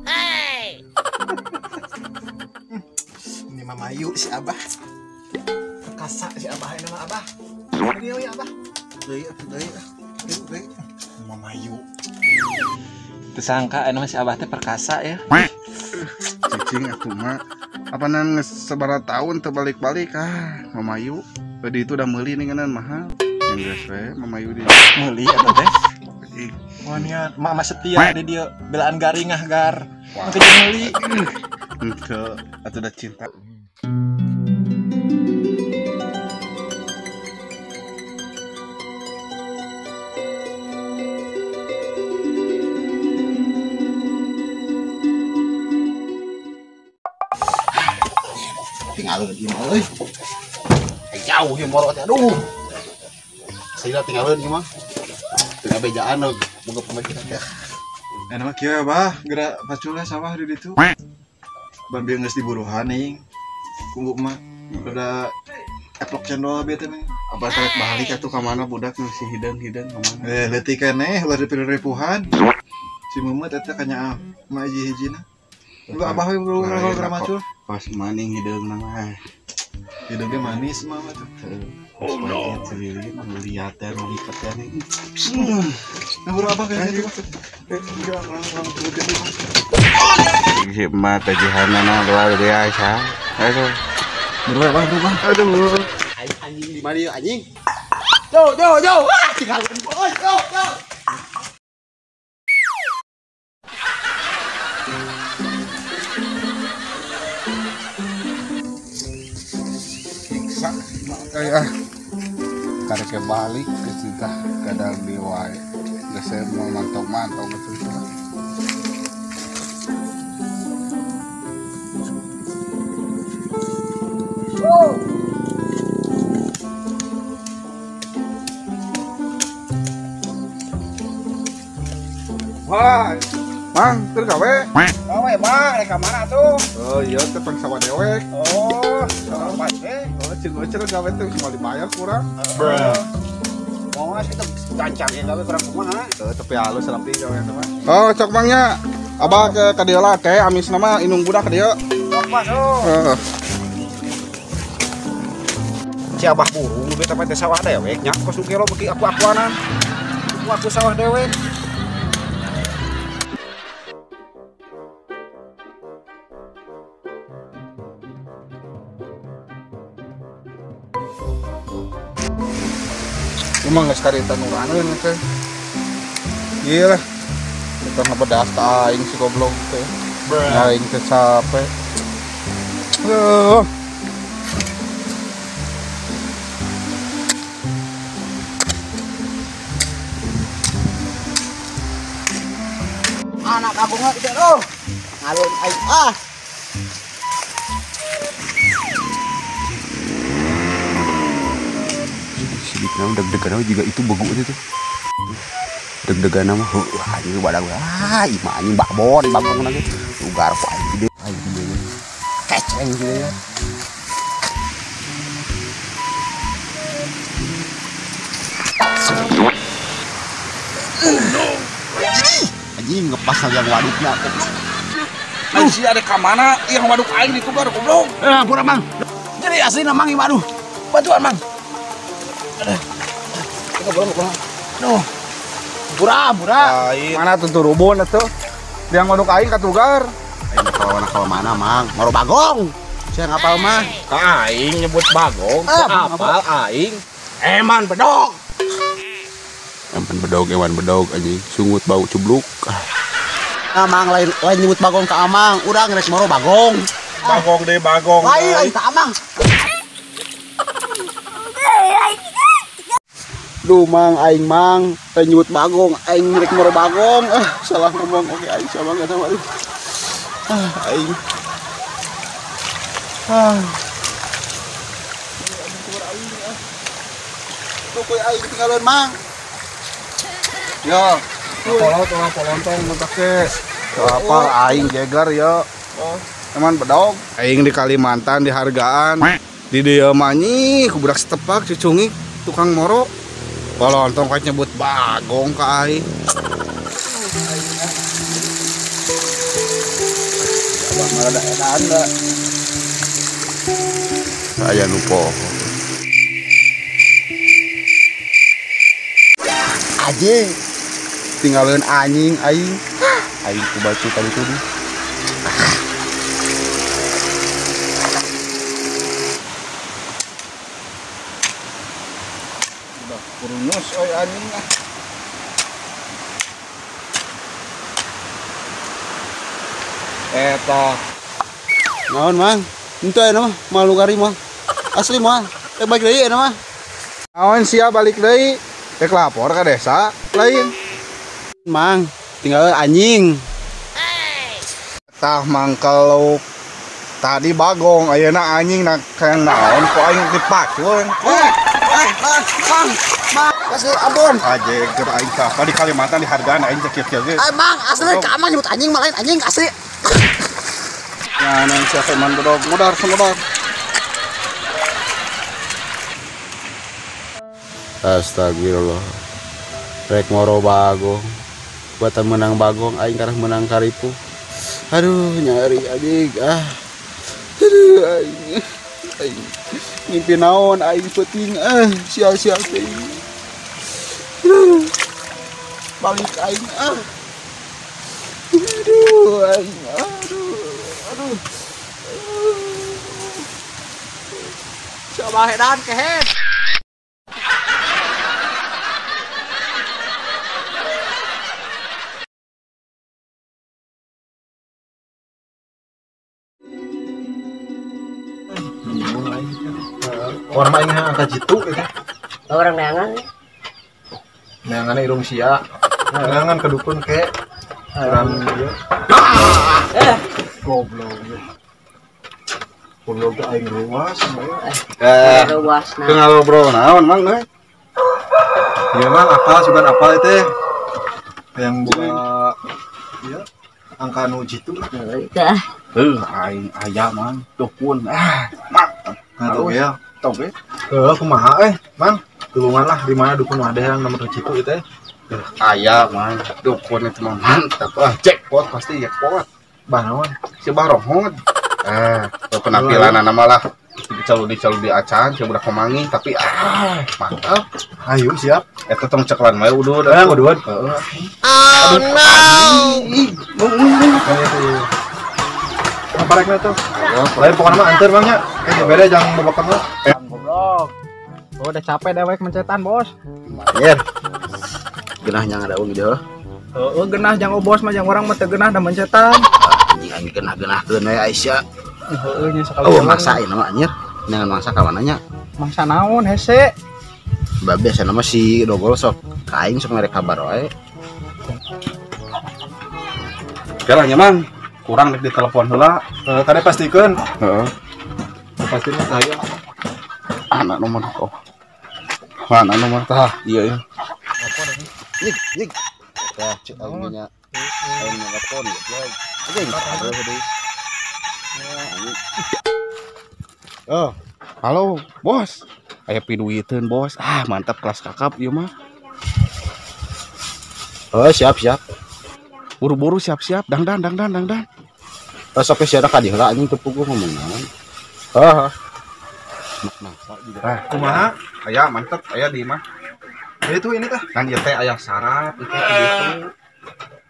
Hey. Ini mamayu si Abah. Perkasa si Abah ini mah Abah. Dia ya Abah. Deui deui. Deui. Mamayu. Tersangka anu si Abah teh perkasa ya. Cicing atuh mah. Apanan geus sabaraha tahun teu balik-balik ah mamayu. Tadi itu udah meuli nih ngeunaan mahal. Yang geus we mamayu di. Meuli atuh teh. Wah niat mama setia di dia belaan garing ah gar. Engke jeung meuli. Henteu atuh da cinta. Tinggal lagi mah euy. Jauh ieu moro teh aduh. Saya tinggalin ieu mah. Tengah bejaan boga pamajikan teh. Enak mah kieu Abah, geura paculeh sawah di ditu. Bambi geus diburuhan aing. Kumbuk mah udah eplok cendol bieu teh mah. Abah tarik balik atuh ka mana budak nu si hideung-hideung ka mana? Eh leutik keneh ulah dipireurepuhan. Si Memet eta kanyaah mah hiji-hijina. Lu Abah we buru geura macul. Pas maning hideungna mah. Hideungnya manis mah tuh. Oh no. Lihat ya, lihat ya nih. Nah, buru Abah kayak gitu. Si emak tajihanana luar biasa. Aduh. Buru Abah, buru Abah. Aduh. Anjing di mana ya anjing? Yo yo yo. Ah, tinggalin. Yo yo. Kayak karek balik ke cita kadang di wae geus mau mantau-mantau gitu. Wah, Mang, keur gawe? Gawe, Bang, rek ka mana tuh? Oh iya, teh pang sawah dewek. Oh, sawah teh. Oh, cing gawe teh cuma dibayar kurang. Bruh. Mau mah kita gancang ya gawe kurang kumaha. Heuh, tapi halus rapi gawe teh mah. Oh, cok Bang nya. Abah ke ka dieu lah teh amisna mah inung budak ka dieu. Cok Bang, oh. Heeh. Si Abah burung nu beta teh sawah dewek nya kos nu gelo beuki aku-akuanan. Aku sawah dewek. Emang geus karita nuraneun teh. Ieu lah. Kita ngabedas ka aing si goblok teh. Aing teh capek. Heuh. Anak aku mah teh oh. Ngalun aing ah. Sidikna deg-degan juga itu begu itu tuh. Deg-degan mah heuh anjing badag ah imah anjing babon bagong lagi. Ugar ku aing gede aing gede. Keceng gitu ya. Oh no. Anjing ngepas yang waduknya goblok. Aing si ada ka mana yang waduk aing ditugar goblok. Eh, ampun Mang. Jadi aslina Mang ieu aduh. Bantuan Mang. Aduh. Pura-pura. Mana tuh turubun atuh? Yang waduk aing katugar. Aing kawan ka mana, Mang? Maro Bagong. Saya ngapal mah. Ka aing nyebut Bagong, apal aing. Eman bedog. Eman bedog anjing, sungut bau cubluk. Ah, Mang lain lain nyebut Bagong ka Amang, urang rek maro Bagong. Bagong deh Bagong. Lain lain ka Amang. Duh Mang, aing Mang, lain nyebut Bagong, aing rek maro Bagong. Ah, salah ngomong. Oke, aing sama enggak sama. Ah, aing. Ah. Tuh kuy aing tinggalin Mang. Yo, kolot ulah polontong mun take. Apal aing jeger yo. Eman bedog. Aing di Kalimantan dihargaan. Di dieu mah nyi ku budak setepak cucungik tukang moro. Polontong ka nyebut Bagong ka aing. Malah ada edan da. Aya nu poho. Aje. Tinggalin anjing aing. Aing ku bacu tadi tuh. Udah kurunus oi anjing ah. Eta. Naon mang? Henteu aya mah malu kari mah. Asli mah. Balik deui aya mah. Naon sia balik deui? Rek lapor ka desa lain. Mang, tinggal anjing. Tah mangkeluk. Tadi bagong ayeuna anjing nak kayak naon kok aing dipacul. Mang, mang, asli ampun. Aje keur aing ka di Kalimantan dihargaan aing teh kieu-kieu ge. Mang, asli ka amang nyebut anjing mah lain anjing asli. Ya nang sia teh man bodog modar semodar. Astagfirullah. Rek moro bagong. Buatan menang bagong aing karah menang karipu. Aduh nyari anjing ah. Aduh aing. Aing ngimpi naon aing peuting ah sia-sia teh. Balik aing ah. Aduh aing aduh aduh. Coba hedan kehet. Orang mah ingin angka jitu gitu. Orang neangan. Neangan irung sia. Neangan ke dukun ke. Kurang ieu. Goblok. Goblok teh aing ruas. Ruas nah. Teu ngobrol naon mang euy. Ieu mah apal sugan apal teh. Yang buka ieu angka nu jitu. Tah. Heuh aing aya mang dukun. Ah, mantap. Nah, tuh ya. Toge. Heuh kumaha Mang? Tulungan lah di mana dukun ada yang nomor jitu itu teh. Aya mang, dukun itu mah mantap. Ah, jackpot pasti jackpot. Bah naon? Si bah rohod. Ah, penampilan malah dicalu di acan, si budak komangi tapi ah, mantap. Ayo siap. Eta tong ceklan wae udud. Eh, udud. Heeh. Oh no. Apa rekna tuh? Lain pokoknya mah anter bang nya. Kayak beda jangan babakan lah. Goblok. Oh, udah capek dewek mencetan, Bos. Anjir. Genah nya ngadaung gitu. Heeh, genah jang bos mah jang urang mah teu genah da mencetan. Anjing aing genah-genahkeun we Aisyah. Heeh nya sakali. Oh, maksa ieu mah anjir. Jangan mangsa ka mana nya? Mangsa naon hese? Babe biasana mah si Dogol sok ka aing sok mere kabar wae. Jalan nya Mang. Kurang rek ditelepon heula. Heeh, tadi pastikeun. Heeh. Pastikeun saya. Anak nomor oh. Mana nomor tah? Iya ya. Yik, yik. Tah cek aing nya. Aing telepon goblok. Anjing, ada deui. Oh, halo, Bos. Aya piduiteun, Bos. Ah, mantap kelas kakap ieu mah. Oh, siap, siap. Buru-buru siap-siap, dangdan dangdan dangdan. Sok sia ka diheula anjing teu puguh ngomong naon. Heeh. Mangsa juga. Ah, kumaha? Aya mantep, aya di mah. Itu ini teh. Kan ieu teh aya syarat itu gitu.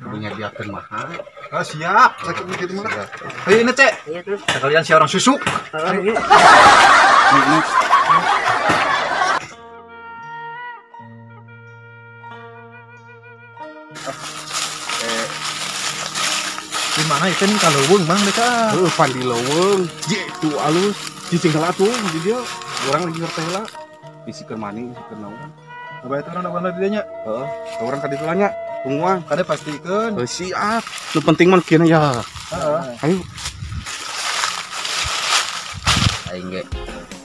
Kudu nyadiakeun mahal. Ah, siap. Sakit gitu mah. Ayo ini, Cek. Iya tuh. Sekalian si orang susuk. Heeh. Di mana itu nih ka leuweung Mang deka. Heuh, pan di leuweung. Jitu alus. Cicing heula tuh di dieu. Urang lagi ngerti heula. Bisikeun maning, bisikeun naon. Coba itu urang da di dieu nya. Heeh, urang ka ditu nya. Tungguan. Kade pastikeun. Heuh, siap. Nu penting mah kieu ya. Heeh. Ayo. Aing ge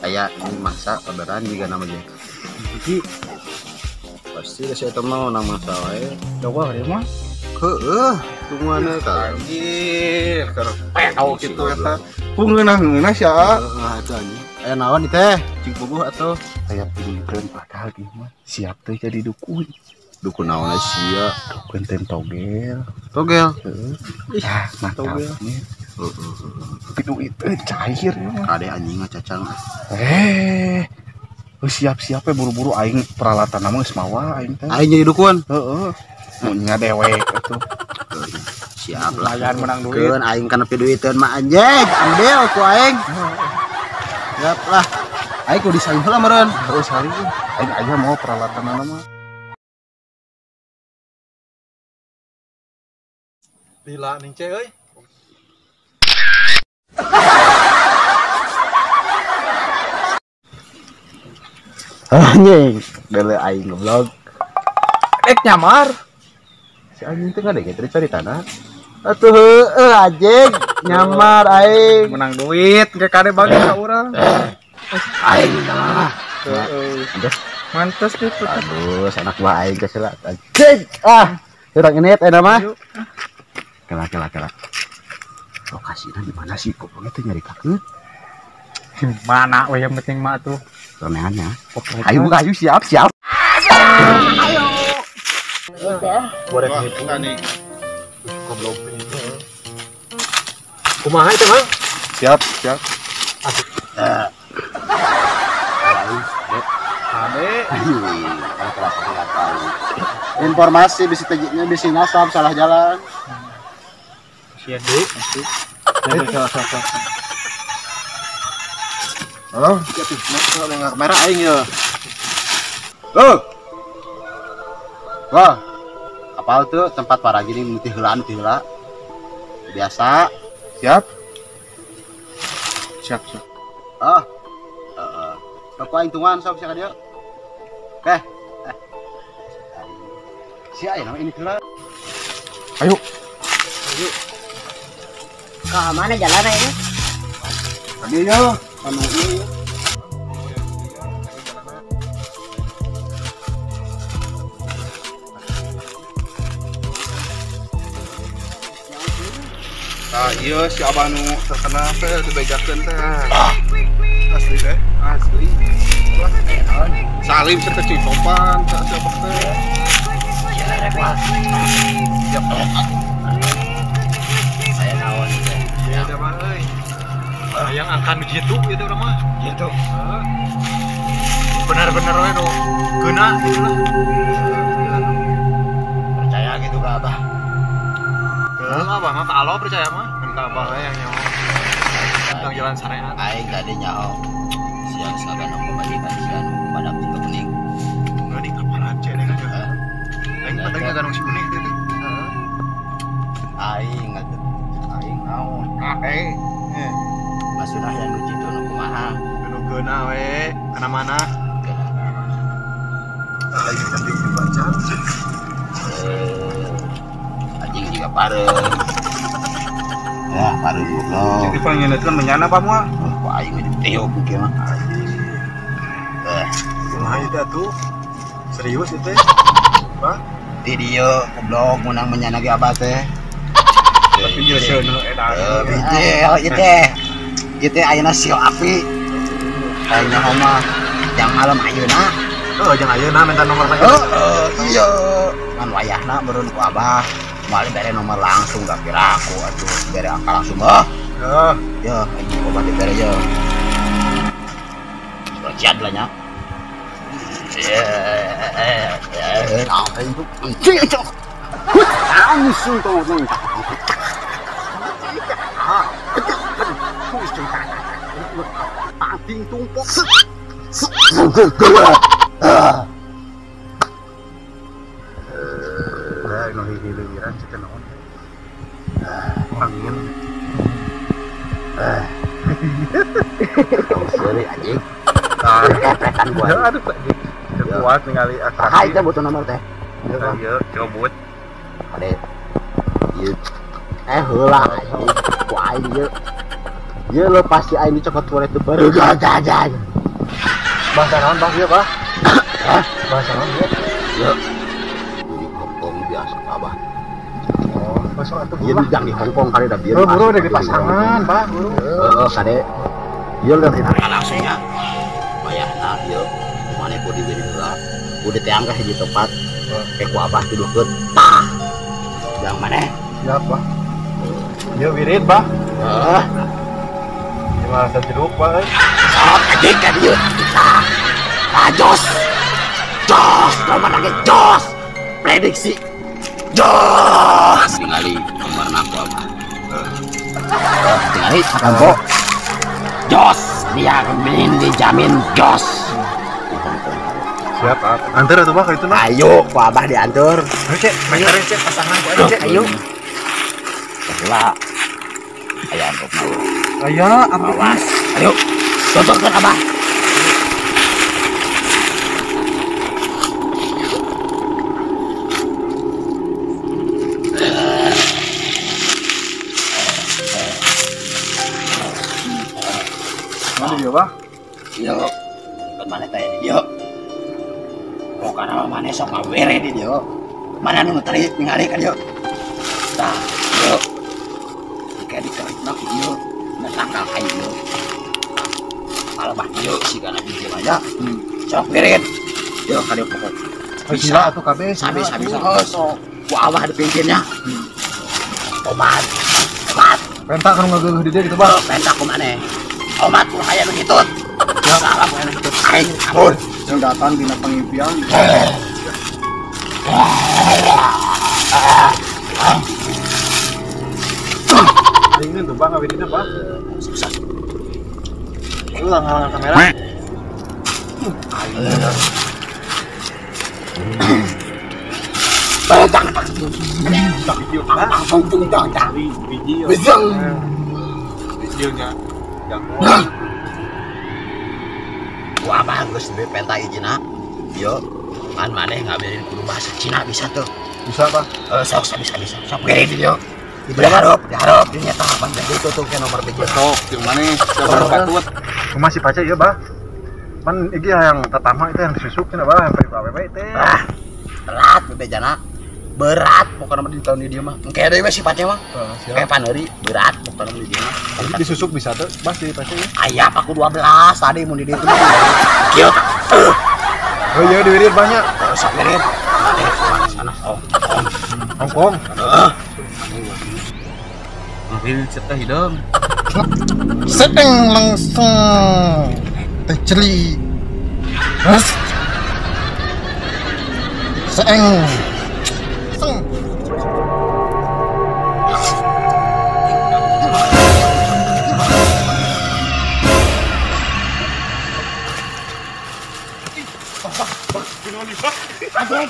aya ini mangsa orderan juga nama ge. Iki pasti da si eta mah nang mangsa wae. Coba ieu mah. Heeh, tungguan eta. Anjir, keur peau kitu eta. Ku ngeunah-ngeunah sia. Heeh, atuh anjing. Aya naon ieu teh? Cing puguh atuh. Aya piduiteun padahal ieu mah siap teh jadi dukun. Dukun naon sia? Dukun teh togel. Togel. Heeh. Ah, mantap. Tapi duit cair mah. Kade anjing ngacacang. Siap-siap buru-buru aing peralatan mah geus mawa aing teh. Aing jadi dukun. Heeh. Nya dewek atuh. Siap lah. Lumayan menang duit. Keun aing kana piduiteun mah anjing, ambil ku aing. Siap lah. Aing kudu disalin heula meureun. Heeh salin. Aing aja mau peralatan mah. Lila ning ce euy. Anjing, dele aing goblok. Ek nyamar. Si anjing teh ngadenge teh cari tanah. Atuh heueuh anjing, nyamar aing. Menang duit ke kade bagi ka urang. Aing lah. Heeh. Mantes gitu. Aduh, anak buah aing geus lah. Anjing. Ah, urang ini teh mah. Kela kela kela. Lokasinya di mana sih? Gobloknya teh nyari kakeut. Mana we yang penting mah tuh. Roneannya. Ayo buka, ayo siap, siap. Ayo. Boleh nih. Goblok. Kumaha itu, Mang? Siap, siap. Ade. Informasi bisa tegiknya bisa ngasap salah jalan. Siap, deui. Halo, kamera aing ya. Loh. Wah. Apal tuh tempat para gini mutih heulaan teh heula. Biasa. Siap. Siap, siap. Ah. Heeh. Toko aing tungguan sok sia ka dieu. Eh. Sia aya ini heula. Ayo. Ayo. Ka mana jalan ini? Tadi yo. Anu ini. Nah, iya si abah nu terkenal teh dibejakeun teh. Asli teh. Asli. Salim serta cuy sopan siapa teh. Siap. Saya naon teh. Ya da mah euy. Yang akan jitu gitu urang mah. Jitu. Benar-benar we nu geuna gitu lah. Percaya gitu ka abah. Heeh, abah mah ka Allah percaya mah. Kan ka abah we yang nyaho. Tentang jalan syariat. Aing tadi nyaho. Siang sagana pemajikan sian pada si kuning. Geuning kapalan cek dengan juga. Aing patang ngaganong si kuning teh. Heeh. Aing atuh. Aing naon? Ah, eh. Maksudna yang nu jitu nu kumaha? Nu geuna we, kana mana? Aing tadi dibaca. Anjing juga pareum. Ya, pareum goblok. Jadi pangeuneukeun menyana apa moal? Ku aing mah ditiup kieu mah. Kumaha ieu atuh? Serius ieu teh? Hah? Di dieu goblok meunang menyana ge abah teh. Tapi ieu seuneu edan. Ieu teh. Ieu teh ayeuna sio api. Aing nyaho mah jang malam ayeuna. Heuh, jang ayeuna minta nomor lagi. Heeh, iya. Ngan wayahna meureun ku abah. Moal bere nomor langsung gak piraku atuh. Bere angka langsung heuh. Heuh. Ya, aing obat dibere ye. Siad lah nya. Langsung tuh. Angin. Anjing. Aduh, kuat ningali atraksi. Hai, teh butuh nomor teh. Iya, cobot. Ade. Ieu. Heula anjing. Ku aing ieu. Ieu lo pasti aing dicokot ku itu baru jajan. Bahasa naon Bang ieu, Pak? Hah? Bahasa naon ieu? Ieu. Di Hongkong biasa abah. Oh, masuk atuh. Ieu dijang di Hongkong kali da bieu. Oh, buru udah di pasangan, Pak, buru. Heeh, kade. Ieu leuh langsungnya. Bayarna ieu. Mane ku diberi heula. Udah teh angka hiji tempat. Kayak ku abah tuduhkeun. Tah. Jang maneh. Siap, Pak. Ya wirid, Bah. Heeh. Gimana jeruk, Bah? Sok anjing ka dieu. Ah, jos. Jos, nomor lagi jos. Prediksi. Jos. Tingali nomor aku apa? Tingali sampo. Jos, dijamin dijamin jos. Siap, antar atuh Bah ka itu nah. Ayo, ku Abah diantar. Ayo, Cek. Ayo, Cek, pasangan ku aing, Cek. Ayo. Lah. Ayo amplopna. Ayo, amplop. Awas. Ayo. Cocokkeun Abah. Mana dia, Bah? Yo. Kan mana teh di dieu? Pokokna mah maneh sok ngawere di dieu. Mana nu tadi ningali ka dieu? Tah, dieu. Kayak dikeritna ku dieu, tangkal kayu dieu. Palebah dieu sigana di dieu aya. Sok wirid. Dieu ka dieu pokok. Bisa atuh kabeh. Sabi sabi sok. Ku Abah dipimpinnya. Omat. Omat. Pentak kan ngageuh di dieu gitu, Bah. Pentak ku maneh. Omat ku aya nu hitut. Salah ku aya nu hitut. Aing kabur. Yang datang dina pangimpian. Ini tuh Bang, ngawinnya Bang. Susah. Lu langganan kamera. Wah, Abah geus duwe penta ijina. Yo, kan maneh ngaberin kudu bahasa Cina bisa tuh. Bisa, Pak. Sok bisa bisa. Sok beri di dieu. Diharap, diharap dinya tah apa jadi itu tuh ke nomor biji. Sok jeung maneh sabar patut. Kumaha si Pace ieu, Bah? Man iki yang pertama itu yang disusuk cenah, Bah, sampai awewe teh. Ah, telat bebejana. Berat pokokna mah di tahun di dieu mah. Engke deui we si Pace mah. Kayak paneuri berat pokokna mah di dieu mah. Disusuk bisa tuh, Bah, si Pace ieu. Aya paku 12 tadi mun di dieu tuh. Kieu. Oh iya diwirid banyak. Sok wirid. Sana oh. Hongkong. Heeh. Wirid serta hidung. Sedeng langsung teceli. Terus. Seeng. Seng. Aduh,